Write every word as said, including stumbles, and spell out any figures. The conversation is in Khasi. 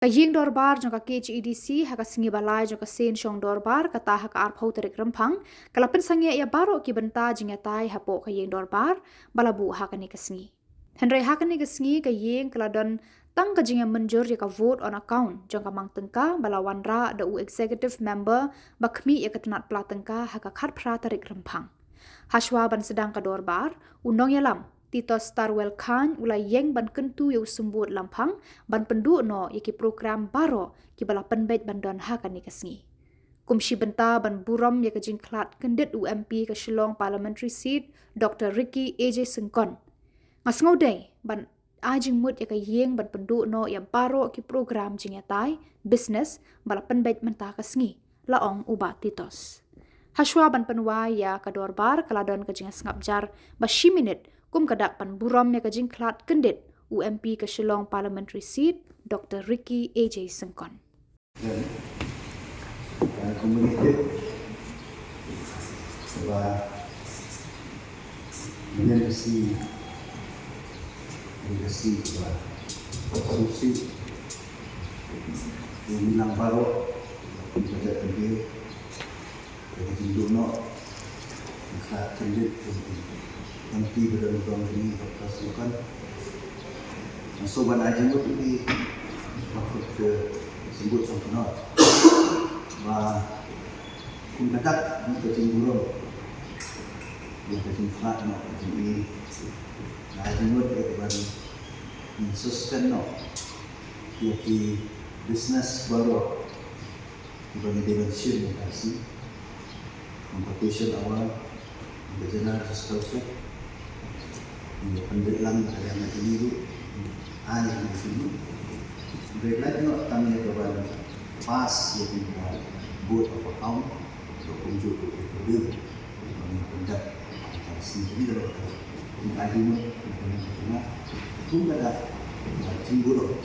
Ka ïing dorbar jong ka K H A D C ha ka sngi ba lai jong ka sien shong dorbar, kata ha ka arphew tarik Rymphang, ka la pynsangeh ïa baroh ki bynta jingïatai hapoh ka ïing dorbar ba la buh ha kane ka sngi. Hynrei ha kane ka sngi ka ïing ka la don tang ka jingïamynjur ïa ka vote on account jong ka mang tyngka ba la wanrah da u executive member ba khmih ïa ka tnat pla tyngka ha ka khatphra tarik Rymphang. Hashwa ban sdang ka dorbar, u nongïalam Titos Tarwel Chyne u la ïeng ban kyntu ïa u symbud Lamphang ban pynduh noh ïa ki program baroh kiba la pynbeit ban don ha kane ka sngi. Kum shi bynta ban burom ïa ka jingkhlad kyndit u M P ka Shillong Parliamentary Seat, Doctor Ricky A J Syngkon, nga sngewdei ban ai jingmut ïa ka ïing ban pynduh noh ïa baroh ki program jingïatai, business ba la pynbeit mynta ka sngi, la ong u Bah Titos. Hashwa ban pynwai ïa ka dorbar ka la don ka jingïasngap jar ba shi minit kum ka dak ban burom ïa ka jingkhlad kyndit u M P ka Shillong Parliamentary Seat, Doctor Ricky A J Syngkon. Then, uh, communicated ba Union Legacy, Legacy ba Susi, Unilang Baro, Peter Peter, Peter Jinduno, Peter Kendit, Nanti ba don rukom kini Doktor Syngkon. Ngan sngewbha ban ai jingmut ïa ki ba khot ka symbud Syngkon ba kum ka dak ïa ka jingburom, ïa ka jingkhlad noh ka jingïeit. Ngan ai jingmut ïa ka ban suspend noh ïa ki business baroh. Kiba ngi dei ban shim ïa ka sngi. Kum ka question hour, kum ka general discussion. Ngi pynbeit lang ka liang ka jingïaid ruh. Ai ka jingïaid ruh. Beit lait noh tang ïa ka ban pass ïa ka vote of account. Ka kumjuh ka order. Ba ngi pyndep ïa ka sngi kine da ka. Ngi ai jingmut ïa ka nongkyndong. Kum ka dak, ka jingburom.